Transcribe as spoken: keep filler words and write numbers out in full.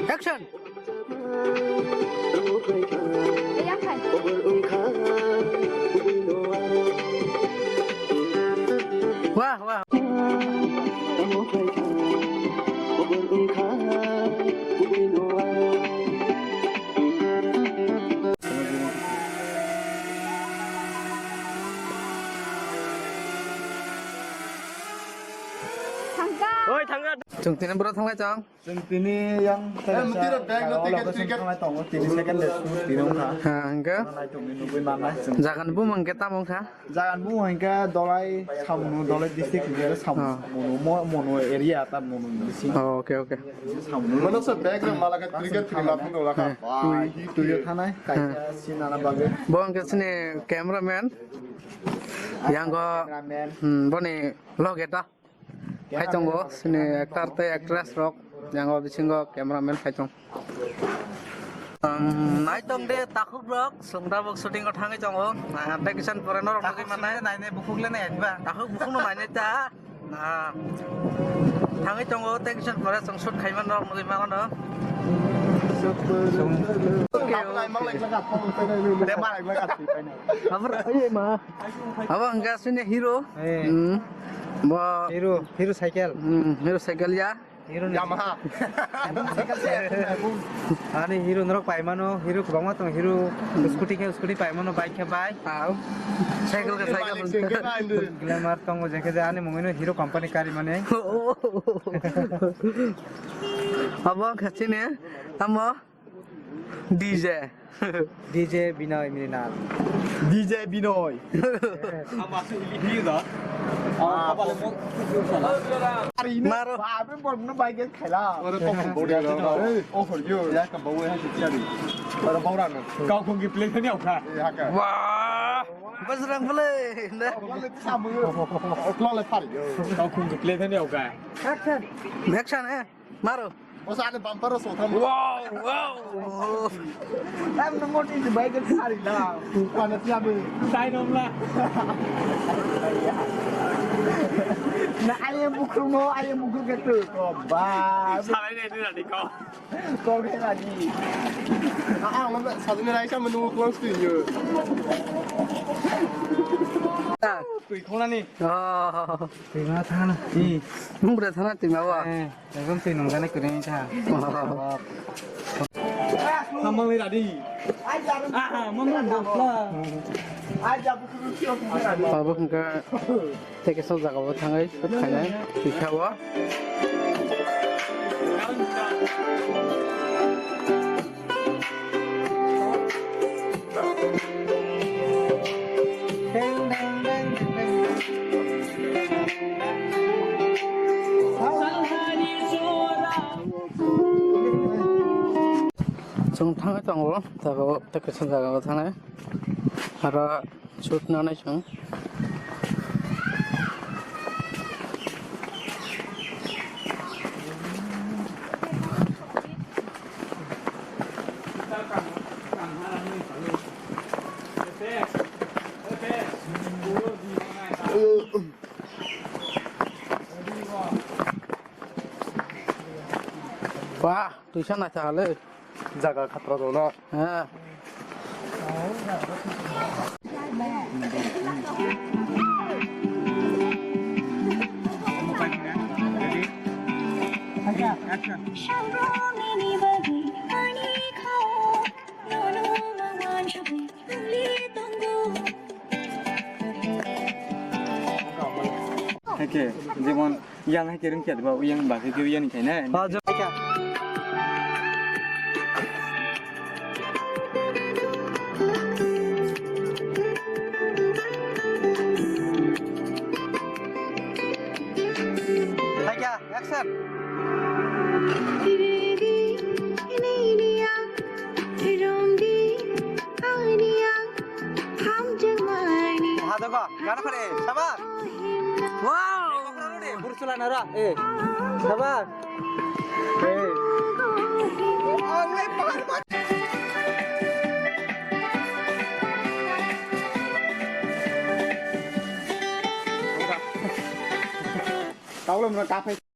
Action! Wah, wah. Oi, thangga. Chwng tini bro thanglai chwng. Chwng tini yang Eh, mutiro bag no ticket, ticket. Tini second day shoot, tini wngkha. Ha, hingke? Naitok ni nugui mannai chwng. Jagan bumung hingke tamo wngkha? Jagan bumung hingke Dolai Samunu, Dolai district hingke Samunu, Ah. Samunu, mo-, Monu area ta Monu bising. Oh, okay, okay. Samunu. Mano se bag no mala ka ticket thrima phung dola ka. Eh. Wah, Tui, hi Tui tui. Thanai, kaisa Eh. sinana bagwi. Bo hingke sini cameraman. Yang go, Cameraman. Hmm, boni loge ta. Hai tongo, sini actor tei actress rok, yang o bisingo cameraman hai tong. Um, nai tong de takhuk rok, sung tabuk shooting o thangwi tongo. Ah, tei kisan pore norok nugwi mannai. Takhuk sung de nainai, bukhuk le nai ba? Takhuk bukhuk no nainai ta. Ah, thangwi tongo, tei kisan pore sung shoot khai mano norok nugwi mano. Sung. Okay, okay. Abo, oye, ma. Abo hingke asli ni hero. Eh. Hmm. Bo Hero, Hero cycle. Hmm, Hero cycle ya. Hero ni Yamaha. Ani Hero norok paimano, Hero kwbangma tongo, Hero Hmm. scooty khe scooty paimano, bike khe bike. Au. Cycle khe cycle. Malik sing khe na indu. Glamour tongo, je khe je ani mungwino Hero company kari mani. Abo hingke chini, tamo? D J. D J Binoy Mrinal. D J Binoy. Maro. Ore kok bodi ro. Oh, for you. Ya ka bawa ha si tiari. Ore bawa na. Kau kong ki play thani au kha. Ya ka. Wah. Bajrang bole. Kau kong ki play thani au kha. Action. Action, eh. Maro. Bos ane bumper o sotham. Wow, wow. Tam no moti di bike sari la. Pana tiabe. Sai nom la. Na aye bukru mo, aye bukru ke tu. Ko ba. Salai ne ni rani ko. Ko ke rani. Ah, ang lo sa ni rai sa menu close to you. Tui khona ni. Oh. Tui ma thana. Ni. Mung bra thana tui ma wa. Eh. Ekdom twi nungjaknai kwrwi wngkha. Hamang ni radi. Aha, mamang bosla. Abo hwnkha tei kaisa jagao thangwi shoot khainai twi kha o. Chwng thangwi tongo, tabuk tei kaisa jagao thangnai. Aro shoot nanai chwng. Wah, tuisa naithok le. Jaga khatra dona. Ha. Hake, jemon Yang hai kereng kiat ba, yang ba ke yang kai na. Ah, jo. Hai kya? Action. Hado ko, gana khare, shabash. Wow. Chulana ra, eh. Sabar. Eh. Taulo muna kapai.